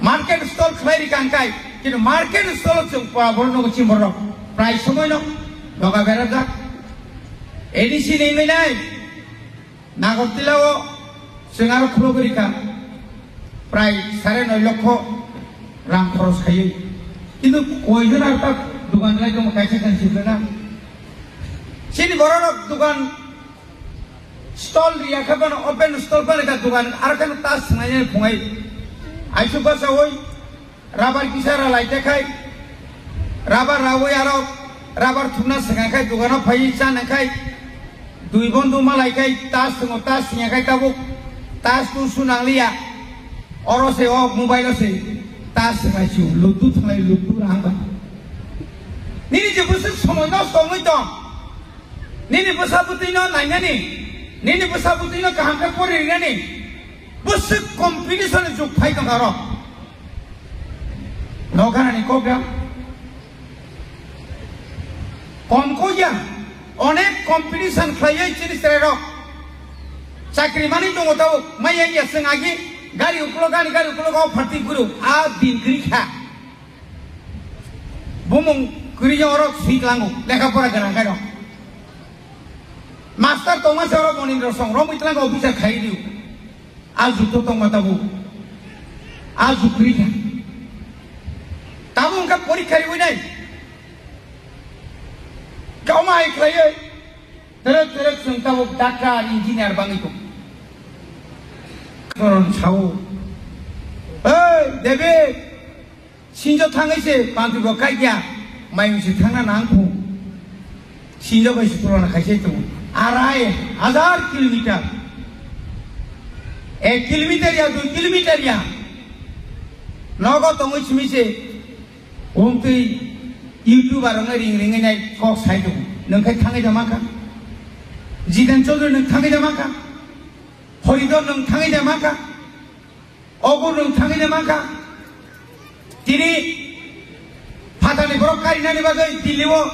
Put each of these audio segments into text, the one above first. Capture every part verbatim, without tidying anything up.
Market stall khlai rikha hwnkhe, kintu market stall chwng pora borok nugo chini borok prai somoi no doga berajak. A D C ni wngwi nai Nagartila o chwng aro khulogwi rikha prai sare noi lokho rang khoros khaiwi. Kintu koijon aro ta dukan lai tongo kaisa kaisa sibra na. Chini borok rok dukan stall riya khe bono open stall bani ka dukan aro khe ta swngnai phungai. Aisuk basa oi Rabar kisa ra lai te khai, rabar rawi aro rabar thumna swkang khai dogano phai cha nang khai, dui bondhu malai khai tas tongo, tas singya khai tabuk tas tu su nang liya. Oro se o mobile o se tas swkang chu lutu thanglai lutu rang bai. Nini je bwswk somoi nosto wngwi tong, nini bwsa bwtwi no nainani, nini bwsa bwtwi no kaham khe pori rinani, bwswk competition ni jug phai tong aro. Nokhanani kok ya. Kom kok ya. Onek competition khlaiwi chini chwrairok. Chakri mani tongo tabuk. Maya ya chwng agi gari ukulok ani gari ukulok o pharting kuru. A din kri kha. Bumung kri ya orok swi tlango. Lekha pora gwnang khairok. Master tongma se orok Monindra song. Romwi tlango officer khai diu. A jukto tongma tabuk. A jukri kha. Tabuk wngkha porikha riwi nai. Kauma hai khlaiwi. Terek terek chwng tabuk doctor, engineer bangwi tong. Koron sao. Hey, David! Sinjo thangwi se panti bo kaikya, mayung se thangna nang khu. Sinjo bai se tulona khaise tongo. Arai hazar kilometer. Ek kilometer ya, dui kilometer ya. Nogo tongwi simi se. Umtwi YouTuber rok ring ring nai kok sai tongo. Nang khai thangwi da makha. Jiten Chaudhary nang thangwi da makha. Horidor nang thangwi da makha. Obo nwng thangwi de mankha. Tini phatani borok karinani bagwi Delhi o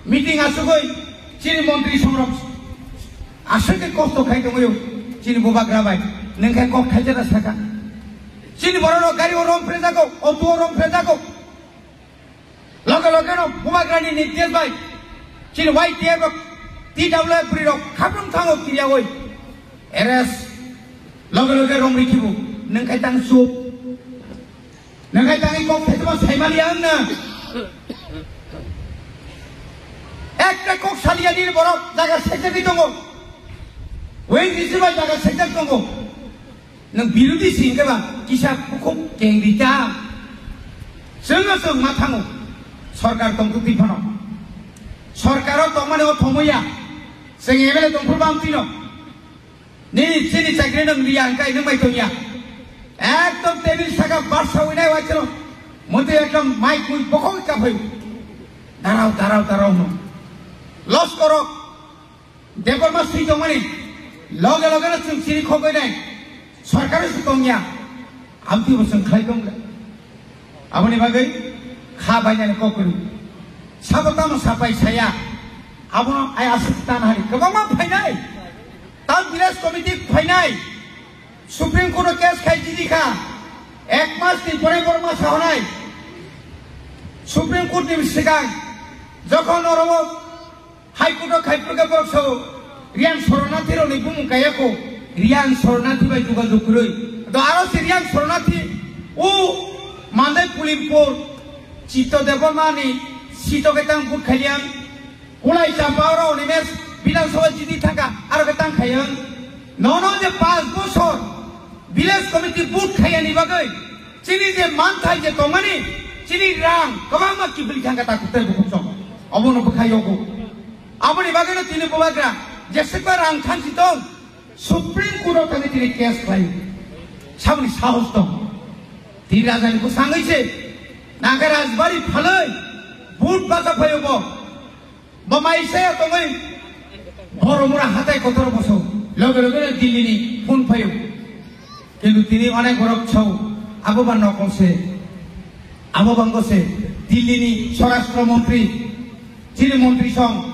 meeting asugwi chini montri songrok aswk khe kosto khai tongwi chini bubagra bai nwng khe kok thaijana saka. Chini borok rok gari o rom phrejago, auto o rom phrejago. Loge loge no bubagrani nirdesh bai chini Y T F rok, T W F rok khaprum thango kiriyawi. Arrest loge loge rong rikhibu nang khai tang chup. Nang khai tang kok phetma saimali ang na. Ekta kok salia ni borok jaga sekjagwi tongo. Weng risi bai jaga sekjak tongo. Nwng birodhi si hwnkhe ba kisa bukhuk keng di ta. Chwngno chwng ma thango. Sorkar tongtwtwi phano. Sorkaro tongmani o thomwi ya. Chwng M L A tongphuru bam twino. Nini chini chakri nwng riya hwnkhe nwng bai tongya. Ekdom table saka barsa winai waisano. Montri ekdom mic mui bokhok kaphai. Darao, darao, darao no. Loss korok. Debbarma swi tongmani loge loge no chwng chini khogwi nai. Sorkar se tongya. Amtwi bo chwng khlai tong le. Aboni bagwi kha bainani kok kwrwi. Sabo tamo sapai saya. Abono ai aswk tan hari. Kwbangma phainai. Town village committee phainai. Supreme Court o case khai jidi kha. Ek mas ni pore pore ma sahonai. Supreme Court ni swkang. Jokhon oro High Court o khai phuru khe borok sao, Riyan Soronathi rokni bumung kaya kho, Riyan Soronathi bai jogajog kwrwi. Do aro se Riyan Soronathi, o Mandai Pulimpur, Chitto Debbarma ni sito khe tang vote khailiya, Kulai Champa oro Animesh Bidhan Sabha jiti thangkha, aro khe tang khaiya. Nono je panch bosor, Village committee vote khaiyani bagwi chini je manthai je tongmani, chini rang kwbangma kiphilwi thangkha ta kutai bukhuk chong. Obono bwkhai yogo. Aboni bagwino tini bubagra jeswkba rang thansi tong, Supreme Court o thangwi tini case khlai. Saboni sahos tong. Tini rajani bwsangwi se nangkhe rajbari phalwi vote basa phaio bo. Bo mai saya tongwi boromura hatai kotor boso loge loge Delhi ni phone phaio. Kintu tini onek borok sao abo ba nokol se, abo bango se Delhi ni Swarashtra Montri, chini Montri song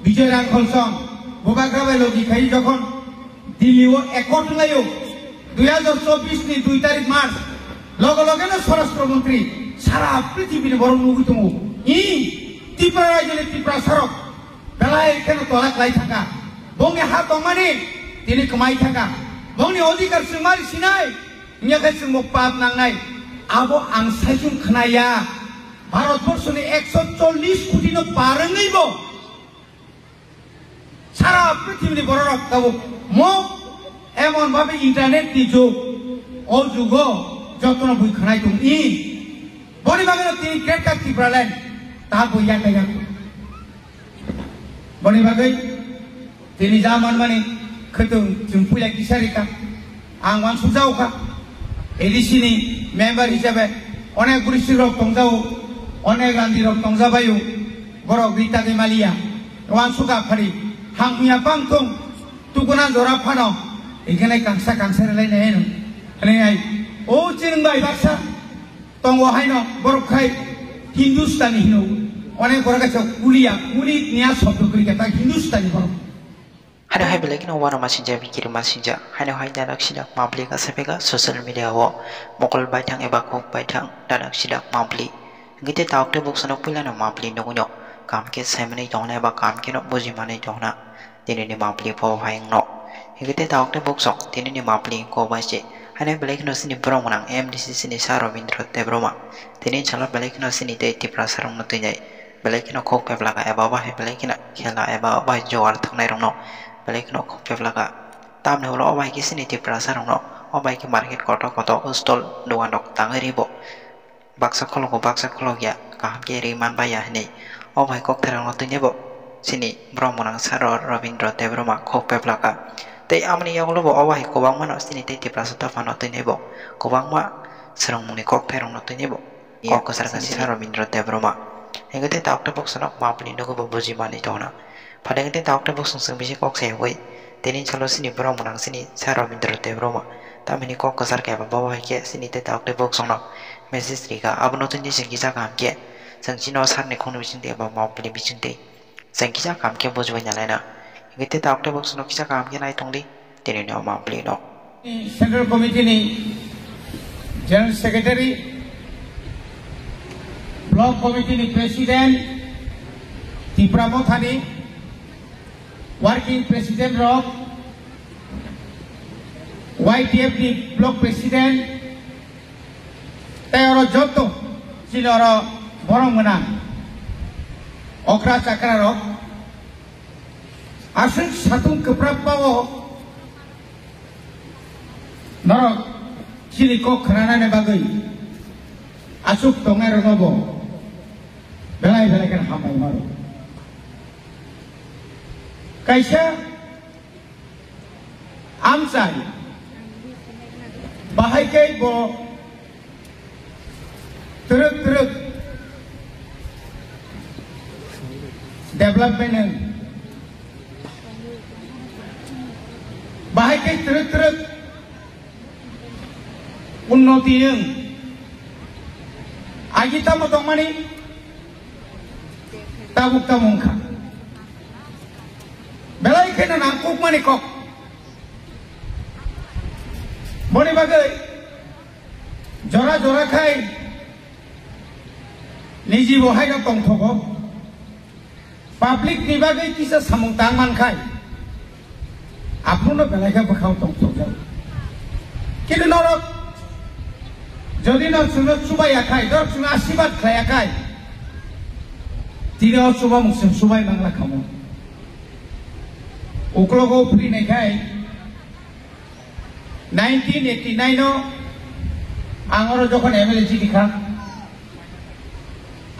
Bijoy Rangkhol song bubagra bai logi khai jokhon Delhi o accord wnglaio dui hajar chobbish ni dui tarik March. Loge loge no Swarashtra Montri sara prithibini borok nugwi tongo. I Tripura rajyoni Tiprasa rok belai kheno tola khlai thangkha. Bongni ha tongmani tini kwmai thangkha. Bongni odhikar chwng mari sinai, wngya khe chwngbo pap nangnai. Abo ang saichung khnaya. Bharat borshoni ekso chollish koti no par wngwi bo sara prithibini bororok tabuk mo emon bhabe internet ni jug, o jugo jotono bui khanai tong i. Boni bagwi no tini Greater Tipraland ta bui ya kaya. Boni bagwi tini ja manmani khwtwng chwng puila kisa rika. Ang wansukjago kha, A D C ni member hisabe onek bwrwi rok tongjago, onek randi rok tongjabaio, borok ri tagwi maliya, wansukha phari, hamya bang thung, tukuna jora phano, ekhane kangsa kangsa relai nai no, hwnwi hai, o chwng bai baksa tongo haino borok khai Hindustani hino, onek borok kaisa kuliya, kuli niya shobdo kwrwi khe ta Hindustani borok. Haino hai belai kheno uanama sinjak, bikiri ma sinjak. Haino hai dadak sidak mapli ka sepeka social media o mokol baithang eba kok baithang dadak sidak mapli. Hingke te taok te boksono puilano mapli nugui no. Kam ke saimanwi tongna eba kam keno bujimanwi tongna. Tini ni mapli pho hai wngno. Hingke te taok te boksong tini ni mapli ko bai se. Haino belai kheno sini borok mwnang M D C sini Sa Robindra Debbarma. Tini salo belai kheno sini tei Tiprasa rok no twi nai. Belai kheno khok peplaka eba bahai belai kheno khela eba bahai jowar thwknai rokno belai kheno khok peplaka. Tamni ulo o bahai khe sini Tiprasa rokno o bahai khe market kotor kotor stall dogan rok tangwi ribo. Baksa khologo baksa khologya kaham khe ri manbaiya hinwi o bahai kokthai rokno twi nebo sini borok mwnang Sa Robindra Debbarma khok peplaka. Tei amoni yagulo bo o bahai kwbangma no sini tei Tiprasa dophano twi nebo kwbangma swrwngmungni kokthai rokno twi nebo. Kok kwchar kha sini Sa Robindra Debbarma. Hingke te taok te boksong no mapli nugui bo buji manwi tongna. Phaidi hingke te taok te boksong chwng bisi kok sai hogoi. Tini salo sini borok mwnang sini Sa Robindra Debbarma. Tamhini kok kwchar khe abo bo hai khe sini te taok te boksong no message rika. Abono tini chwng kisa kaham khe chwng chini o sar ni khung ni bising tei abo mapli bising tei. Chwng kisa kaham khe bujibai nalaina. Hingke te taok te boksong no kisa kaham khe nai tongdi. Tini no mapli no. Central Committee ni General Secretary, Block Committee ni President, Tipra Motha ni Working President rok, Y T F ni Block President, tei oro joto chini oro borok mwnang okra chakra rok aswk satung kwprap bao norok chini kok khwnanani bagwi aswk tongnai rokno bo belai belai kheno hambai maro. Kaisa amchai bahai khe bo twrwk twrwk development wng. Bahai khe twrwk twrwk unnoti wng. Agi tamo tongmani tabuk tamo wngkha. Belai kheno nangkukmani kok. Boni bagwi jora jora khai niji bo haino tongthogo. Public ni bagwi kisa samung tang man khai, aphuru no belai khe bwkhao tongthokjak. Kintu norok jodi no chwngno chubaiya khai, norok chwngno asibad khlaiya khai, tini o chubamung chwng chubai mangla khamu. Uklogo phri nai khai, nineteen eighty nine o ang oro jokhon M L A chini kha,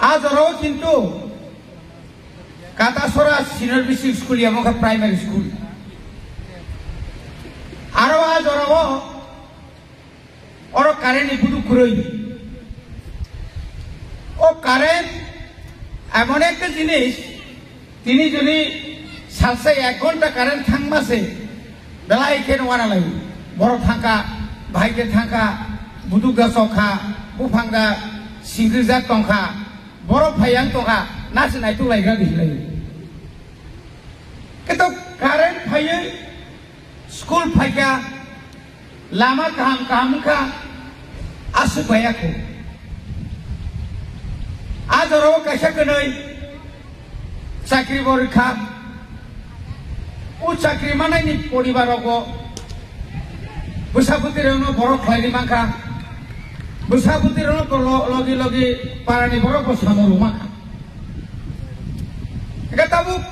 a jorao kintu Katasora Senior Basic School, yamo khe primary school. Aro a jorao oro current ni buduk kwrwi. O current emon ekta jinis, tini jodi salsa ek ghonta current thangma se, belai khe no wana lai. Borok thangkha, bahai khe thangkha, buduk da chokha, buphang da singrijak tongkha, borok phai yang tongkha, nasi naituk lai gra di lai. Ketok current phaiwi school phaikha, lama kaham kaham wngkha, Aswk bai ya kho. A jorao kaisa kwnwi chakri bo rwkha. O chakri manai ni poribar rok bo bwsa bwtwi rok no borok khlai ri mankha. Bwsa bwtwi rok no lo-, logi logi para ni borok bo samung rw mankha. Hingke tabuk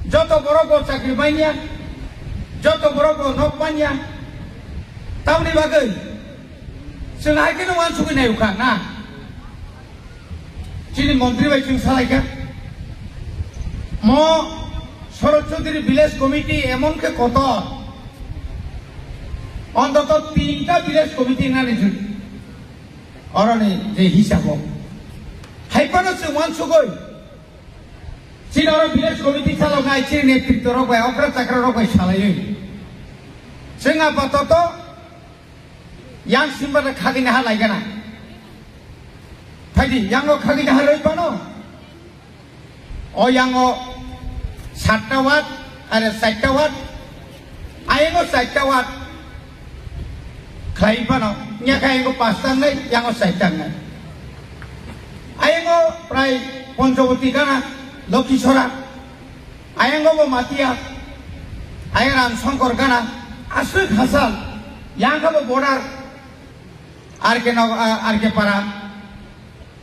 joto borok bo chakri manya, joto borok bo nok manya. Tamni bagwi chwng hai kheno uansugwi nai ukha na? Chini montri bai chwng salaikha. Mo Sorochondri Village Committee emon khe kotor. Ontoto tinta village committee nani jodi. Oroni je hisabo. Hai phano chwng uansugwi. Chini oro village committee chaloknai chini netritwa rok bai okra chakra rok bai salaiwi. Chwng apatoto yang simba da khagini ha laigana. Phaidi, yango khagini ha roi phano. O yango satta ward, are satta ward. Ayango satta ward. Khlai phano, nyakha ayango pasta nai, yango satta nai. Ayango prai Ponchoboti gana, Lokhisora. Ayango bo Matia. Ayang Ram Songkor gana, aswk hasal. Yangkha bo border. Arke no, a, Arke para.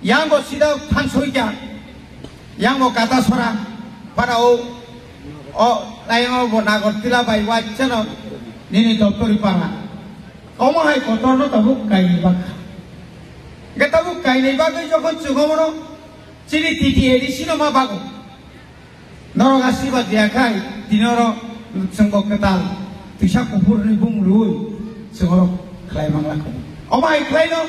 Yang bo sida thangsoi kya. Yang bo kata sora. Para o, o, laingo bo Nagor tila bai wachano. Nini doptori para. Omo hai kotor no tabuk kaini bak. Ge tabuk kaini bagwi jokhon chungo mono. Chini T T A D C no ma bago. Norok asirwad ya khai, tini oro chwng bo kwtal, twisa kuphur ni bung rwi, chwng oro khlai mangla kho. Omo hai khlai no,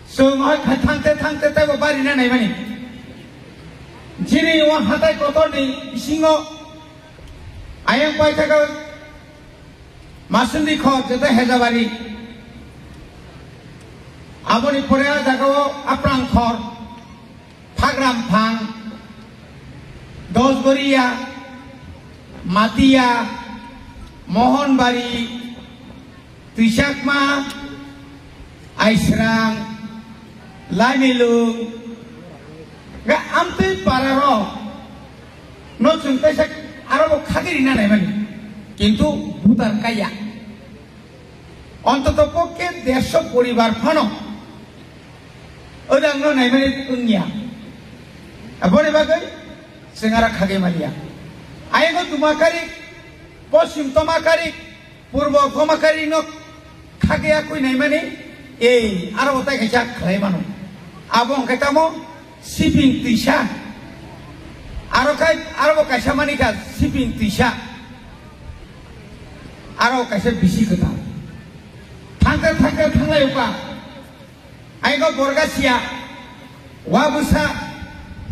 chwng hai khai thangte thangte tei bo bari na nai mani. Chini o hatai kotor ni bisingo ayang pai thaka Masundi khor jeta Hejabari. Aboni pore a jaga o Aprang khor. Phagram Phang, Dosgoria, Matia, Mohonbari, Twisakma, Aisrang, Lamilung, ga amtwi para rok no chwng kaisa aro bo khagwi rina naimani, kintu butar kaiya. Ontoto pokke dersho poribar phano odang no naimani wngya. Aboni bagwi chwng aro khagwi manya. Ayego Dumakari, Poschim Tomakari, Purbo Tomakari no khagwi akwi naimani, ei, aro bo tai kaisa khlai mano. Abo hwnkhe tamo siping twisa. Aro khai, aro bo kaisa mani kha siping twisa. Aro kaisa bisi kwtal. Thangkhe thangkhe thanglai uka. Aiko Borgasia, Wabusa,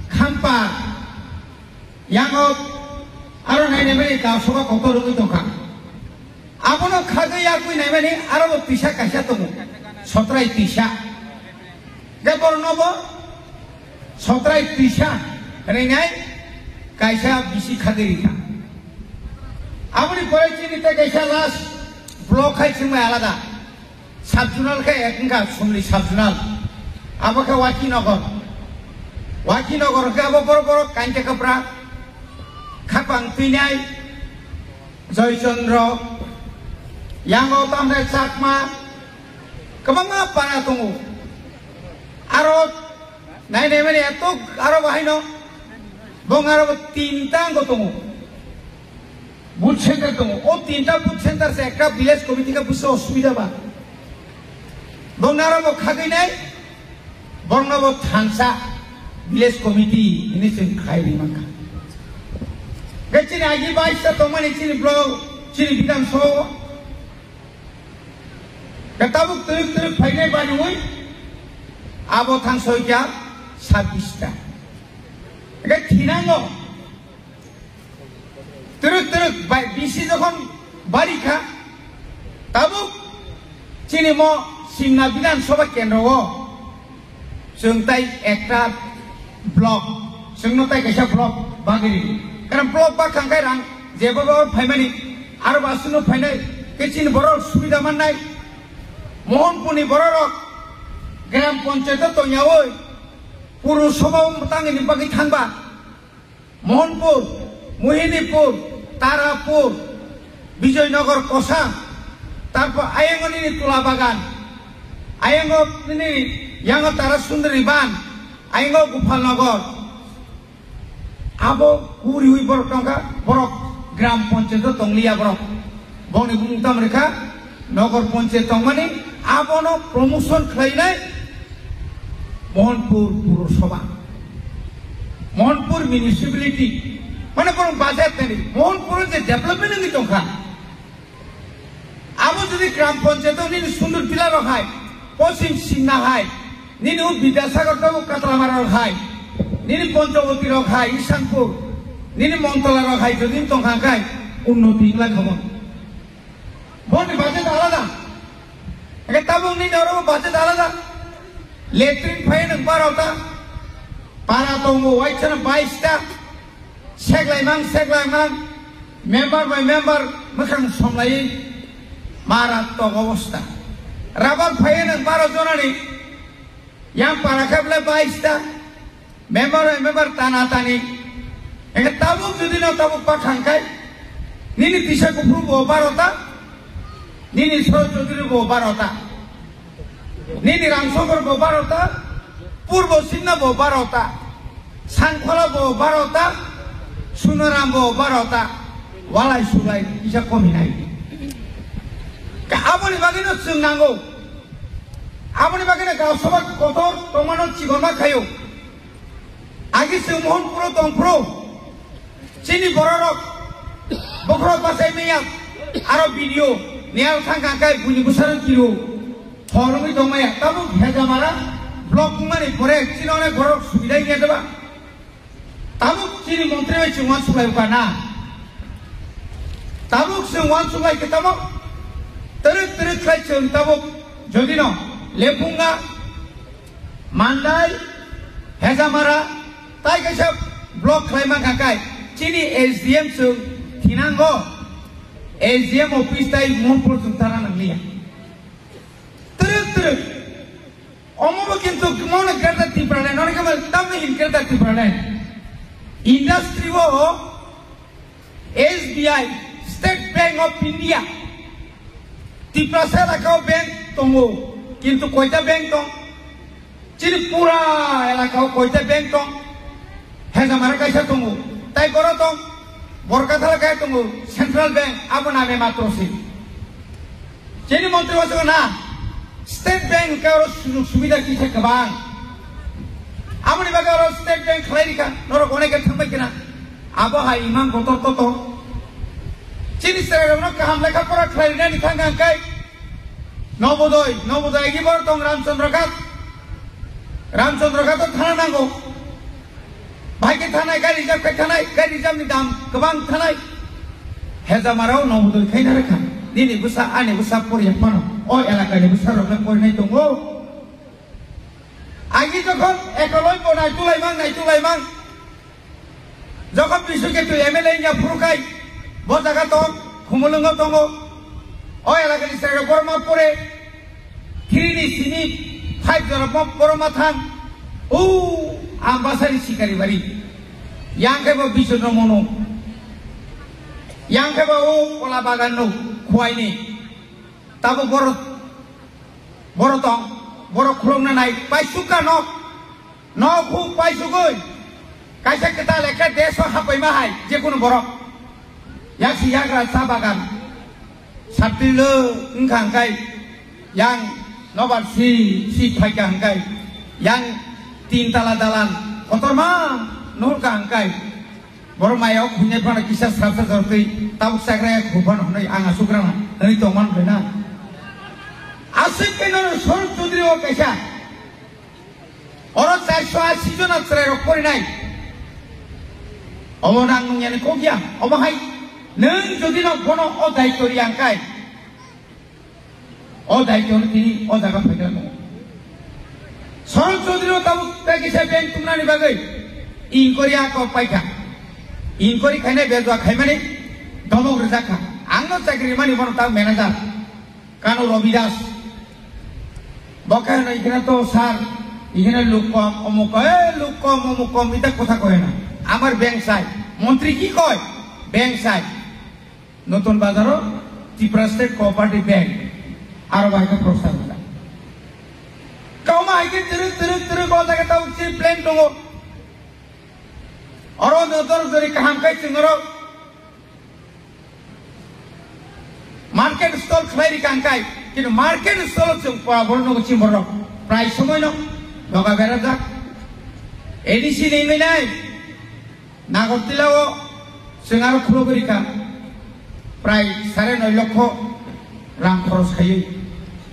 Khampa, yango aro nainai mani da soba kotor wngwi tongkha. Abono khagwi yakwi naimani aro bo twisa kaisa tongo. Sotrai twisa. Ge borno bo Sotrai twisa rinai kaisa bisi khagwi rikha. Aboni pore chini tei kaisa last block hai chwngmai alada. Sub-zonal khe ek wngkha Sumli sub-zonal. Abo khe Wakinogar. Wakinogar khe abo borok borok Kainta Kapra, Khapang Twinai, Joy Chandra, yango tamre Chakma, kwbangma para tongo. Aro nai nai mani eto aro bahaino bong aro bo tinta wngkha tongo. Booth center tongo. O tinta booth center se ekta village committee ka busa osubida ba. Bong naro bo khagwi nai, bong no bo thansa village committee hini se khai ri mankha. Ke chini agi baisa tongmani chini block, chini bidhan sabha. Ke tabuk twrwk twrwk phainai bani ui, abo thang soi kya sabis ta. Ke thinango. Twrwk twrwk bai bisi jokhon bari kha, tabuk chini mo Simna Bidhan Sabha kendro o chwng tai ekta block, chwngno tai kaisa block bagwi ri. Karon block bak khang khai rang jeba ba phaimani aro ba suno phainai ke chini borok subida mannai. Mohanpurni bororok Gram Panchayat tongyawi Purusabha tangini bagwi thangba. Mohanpur, Mohinipur, Tarapur, Bijoynagar Kosa, tarpor ayango nini Tula Bagan, ayango nini yango Tara Sundari Ban, ayango Gopalnagar. Abo kuriwi borok tongkha, borok Gram Panchayat tongliya borok. Bongni bumung tam rikha, Nagar Panchayat tongmani, abono promotion khlainai Mohanpur Purusabha, Mohanpur Municipality, mane borok budget nani, Mohanpur je development wngwi tongkha. Abo jodi Gram Panchayat nini Sundur Pila rok hai, Poschim Simna hai, nini o Bidyasagar tabo Katlamara rok hai, nini Panchavati rok hai, Isanpur, nini Montala rok hai, jodi tongkha kai, unnoti wngla khamon. Boni budget alada. Eke tabuk nini oro budget alada. Latrine phai nang barota. Para tongo, waisana baista. Seklaimang, seklaimang, member by member mwkhang somlaiwi mara tok obosta. Rabar phaiwi nang baro jonani, yang para khe bwlai baista, member by member tana tani. Eke tabuk jodi no tabuk pakhang khai, nini tisa kuphuru bo barota, nini sor jodi bo barota. Nini Ramsongkor bo barota, Purbo Simna bo barota, Sangkhola bo barota, Sunaram bo barota, walai sulai kisa komi nai. Ka aboni bagwi no chwng nango. Aboni bagwi no Gausoba kotor tongmano chikonma khayo. Agi chwng Mohanpuro tongphuru. Chini bororok bokhorok bachai maya aro video niyal thang kha kai buini bwsarok kiro horongwi tongmaya tabuk Hejamara block wngmani pore chini onek borok subidai ya deba. Tabuk chini montri bai chwng uansuk lai uka na. Tabuk chwng uansuk lai khe tabuk twrwk twrwk khlai chwng tabuk jodi no Lephunga Mandai, Hejamara, tai kaisa block khlai mankha kai, chini S D M chwng thinango, S D M office tai Mohanpur chwng tana nangliya. Twrwk twrwk. Omo bo kintu mono Greater Tipraland, ono khe tamni hin Greater Tipraland. Industry o S B I, State Bank of India, Tiprasa elakao bank tongo, kintu koita bank tong? Chini pura elakao koita bank tong? Hejamara kaisa tongo, tai boro tong, Borkathala kaisa tongo, Central Bank, abo name matro se. Chini montri wasago na, State Bank hwnkhe oro sujug subida kisa kwbang. Aboni bagwi oro State Bank khlai rikha, norok onek khe thangbai khna. Abo hai imang kotor kotor. Chini chwrairokno kaham lekha pora khlai rinani thang kha hwnkhe Nobodoi, Nobodoi agi bor tong Ramchandra Ghat. Ramchandra Ghat o thana nango. Bahai khe thanai, gari reserve khai thanai, gari reserve ni dam kwbang thanai. Hejamarao Nobodoi khaina rwkha. Nini bwsa, ani bwsa poriya phano. O elakani bwsarokno porinai tongo. Agi jokhon ekoloi bo naitulaimang, naitulaimang. Jokhon Bishu Ketu M L A wngya phuru khai, bo jaga tong, Khumulwngo tongo. O elakani chwrairok borok ma pore, three ni simi five jora bo-, borok ma thang. O Ambasari Sikari Bari. Yang khe bo Bishu no mono. Yang khe bo o Kola Bagan no Khuaini. Tabo borok Borok tong, borok khulumna nai, paisukha nok, nok huk paisugwi, kaisa kwtal ekka desh o hapaima hai, jekunu borok. Yaksi yagra cha bagan, satri lo wngkha hwnkhe, yang nobar si, si phaikha hwnkhe, yang tin tala dalan, kotorma nuhurkha hwnkhe, Borok maya o khuinai phano kisa salsa jortwi tabuk chakraya khu phano hwnwi ang aswk rang hwnwi tongman bai na. Aswk khe nono Swarup Chaudhary o kaisa. Oro charsho ashi jona chwrairok porinai. Obo nang nung yani kok ya. Obo hai nwng jodi no bono o daityo riya hwnkhe. O daityo no tini o jaga phaikha tongo. Swarup Chaudhary o tabuk tei kisa bank tungnani bagwi inquiry ako paikha. Inquiry khainai bejua khaimani domok rwjakha. Ang no chakri mani bono tabuk manager. Kano Ravi Das. Bo khe hwnwi kheno to sir, ikheno luk kom, omuk kom, eh, luk kom, omuk kom, ita kotha koi na. Amar bank sai, montri ki koi? Bank sai. Notun Bazaro Tripura State Cooperative Bank, aro bai khe prostab wngkha. Kauma hai khe twrwk, twrwk, twrwk o jaga tao chini plan tongo. Oro no dor jori kaham khai chwng oro market stall khlai ri kang khai, kintu market stall chwng pa borok no chim borok prai somoi no doga berajak. A D C ni nai Nagartila o chwng aro khulogwi ri kha prai sare noi lokho rang khoros khaiwi,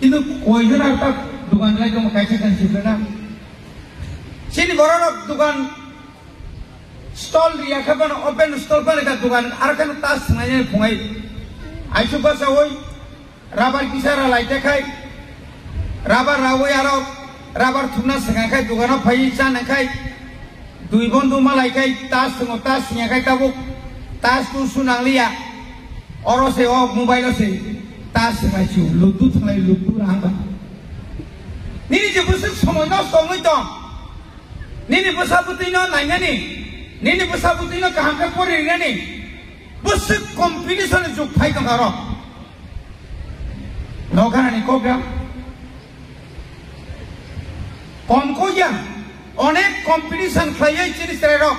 kintu koi jon aro ta dukan lai tong kaisa kan sibra na. Chini borok rok dukan stall riya khe bono open stall pale kha dukan, aro khe ta swngnai phungai. Aisuk basa oi rubber kisa ra lai te khai, rubber rawi aro rubber thumna swnga khai dukano phai cha nang khai, dui bon duma lai khai ta swngo, ta swnga khai tabuk ta su su nang liya. Oro se o mobile o se ta swnga chu lutu thanglai lutu rang ba. Nini je bwswk somoi nosto wngwi tong. Nini bwsa bwtwino nainani, nini bwsa bwtwino kaham khe pori rinani, bwswk competition ni jug phai tongkha oro. Nokhanani kok ya. Kom kok ya. Onek competition khlaiwi chini chwrairok.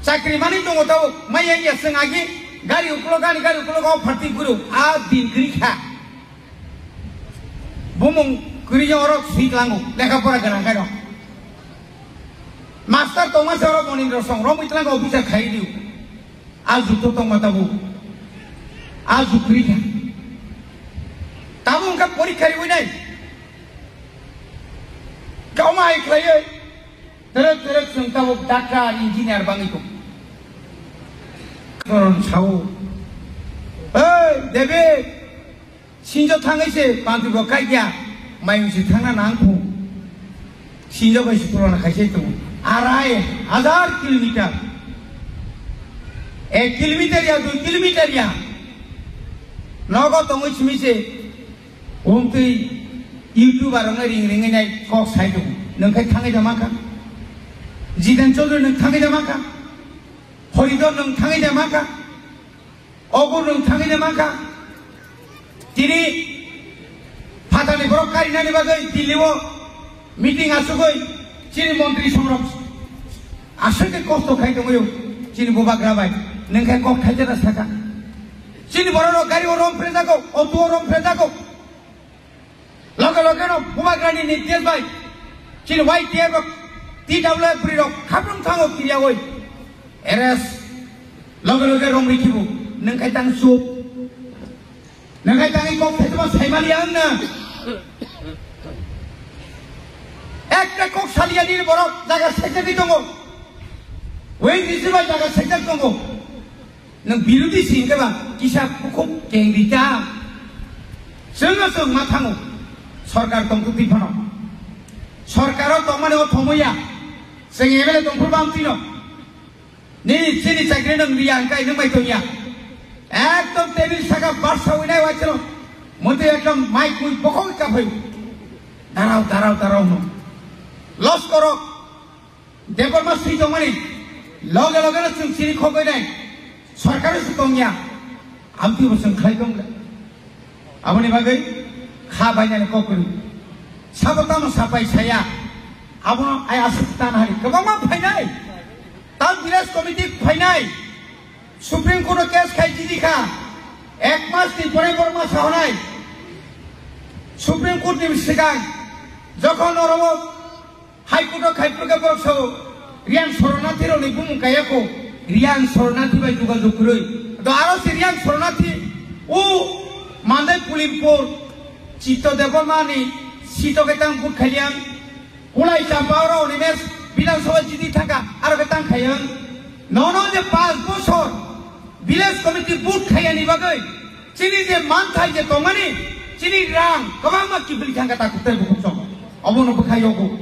Chakri mani tongo tao, maya ya chwng agi, gari ukulogo ani, gari ukulogo pharti guru, a din kwrwi kha. Bumung kwrwi ya orok swi tlango, lekha pora gwnang khairok. Master tongma se oro Monindra song, romwi tlango officer khai diu. A jukto tongma tabuk. A jukri kha. Tabuk wngkha porikha riwi nai. Kauma hai khlaiwi. Terek terek chwng tabuk doctor, engineer bangwi tong. Koron sao. Hey, David. Sinjo thangwi se panti bo kaikya, mayung se thangna nang khu. Sinjo bai se tulona khaisai tongo. Arai hajar kilometer. Ek kilometer ya, dui kilometer ya. Nogo tongwi simi se, umtwi YouTuber rokno ring ringwi nai kok sai tongo. Nwng khai thangwi da mankha? Jiten Chaudhary nwng thangwi da mankha? Horidor nwng thangwi da mankha? Obo nwng thangwi de mankha. Tini phatani borok karinani bagwi Delhi o meeting asugwi chini montri songrok aswk khe kosto khai tongwi chini bubagra bai. Nwng khe kok thaijana saka. Chini borok rok gari o rom phrejago, auto o rom phrejago. Loge loge no bubagrani nirdesh bai chini Y T F rok, T W F bwrwi rok khaprum thango kiriyawi. Arrest loge loge romri khibu, nwng khai tang chup. Nwng khai tangwi kok thaituma saimaliya wngna. Ekta kok saliya nini borok jaga sekjagwi tongo. Wei nisi bai jaga sekjak tongo. Nwng birodhi si hwnkhe ba kisa bukhuk keng di ta. Chwngno chwng ma thango. Sorkar tongtwtwi phano. Sorkaro tongmani o thomwi ya. Chwng M L A tongphuru bam twino. Nini chini chakri nwng riya hwnkhe nwng bai tongya. Ekdom table saka barsa winai waisano. Motwi ekdom mic mui bokhok kaphaio. Darao, darao, darao no. Loss korok. Debbarma swi tongmani loge loge no chwng chini khogwi nai. Sorkar se tongya. Amtwi bo chwng khlai tong le. Aboni bagwi kha bainani kok kwrwi. Sabo tamo sapai saya. Abono ai aswk tan hari. Kwbangma phainai. Tam village committee phainai. Supreme Court o case khai jidi kha. Ek mas ni pore borok ma sahonai. Supreme Court ni swkang jokhon oro High Court o khai phuru khe borok sao, Riang Soronati rokni bumung kaya kho, Riang Soronati bai jogajog kwrwi. To aro se Riang Soronati o Mandai Pulimpur Chitto Debbarma ni sito khe tang vote khailiang, Kulai Champa oro Animesh Bidhan Sabha jiti thangkha, aro khe tang khaiang. Nono je panch bosor Village committee vote khaiyani bagwi chini je manthai je tongmani, chini rang kwbangma kiphilwi thangkha ta kutai bukhuk chong. Obono bwkhai yogo.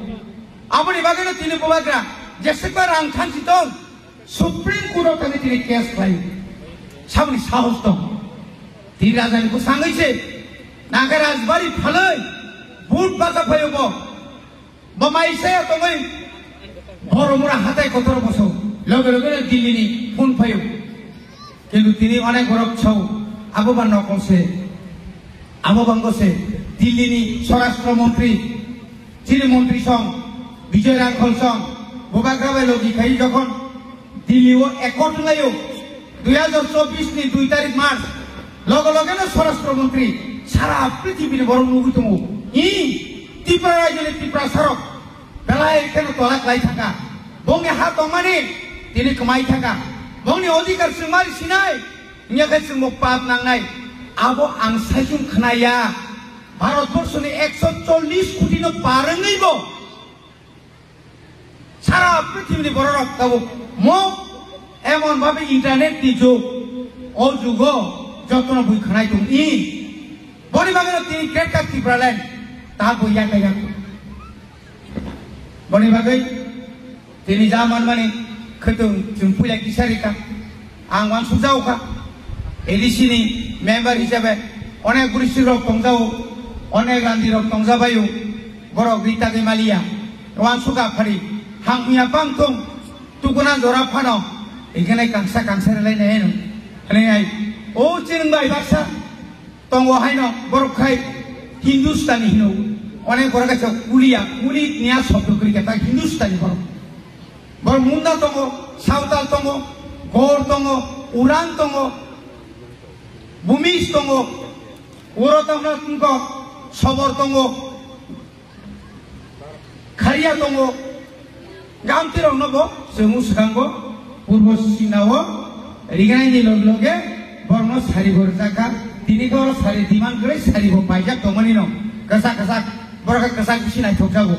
Aboni bagwino tini bubagra jeswkba rang thansi tong, Supreme Court o thangwi tini case khlai. Saboni sahos tong. Tini rajani bwsangwi se nangkhe rajbari phalwi vote Asa phayo bo. Bo mai saya tongoi. Boromura hatai kotor boso. Loge loge no Delhi ni phone phayo. Kintu tini onek borok chao. Abo ba nokol se. Abo bango se. Delhi ni Swarashtra Montri. Chini Montri song. Bijoy Rangkhol song. Bubagra bai logi khai jokhon. Delhi o accord wnglaio, dui hajar chobbish ni dui tarik March, loge loge no Swarashtra Montri sara prithibini borok nugwi tongo. I Tripura rajyoni Tiprasarok belai kheno tola klai thangkha. Bongni ha tongmani tini kwmai thangkha. Bongni odhikar chwng mari sinai, wngya khe chwngbo pap nangnai. Abo ang saichung khnaya. Bharatborsoni ekso chollish koti no par wngwi bo Sara prithibini bororok tabuk mo emon bhabe internet ni jug, o jugo jotono bui khanai tong i. Boni bagwi no tini Greater Tipraland ta bui yakai yak. Boni bagwi tini ja manmani khwtwng chwng puila kisa rika. Ang wansukjago kha, A D C ni member hisabe onek bwrwi rok tongjago, onek randi rok tongjabaio, borok ri tagwi maliya, wansukha phari, hangya bang tong, tukuna jora phano, ekhane kangsa kangsa relai nai no, hwnwi ai, o chwng bai baksa tongo haino, borok khai Hindustani hino, onek borok kaisa kuliya, kuli niya shobdo kwrwi khe ta Hindustani borok. Borok Munda tongo, Sawtal tongo, Gor tongo, Uran tongo, Bumis tongo, Uro tongna tongko, Sobor tongo, Kharia tongo, Gamtirokno bo chwng swkango, Purbo Sinao, Rignai ni log loge borokno sari bo rwjak kha. Tini borok sari demand kwrwi sari bo paijak tongmani no. Kwchak kwchak borok khe kwchak bisi naithok jago.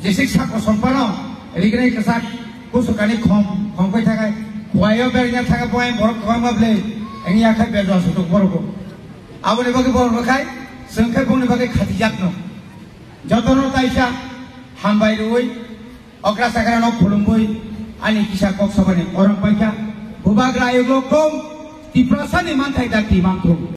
Jesik sako sompano Rignai kwchak kusukani khom khom kai thakai. Khuaio bernya thakai bo borok kwbangma ble. Engya khai berjo sutuk borok. Aboni bagwi borok khai chwng khai bongni bagwi khatijak no. Jotono taisa hambai rwi. Okra sakra no khulumwi ani kisa kok sabani orang paikha. Bubagra ayugo kong Tiprasa ni manthai dakti mangthung.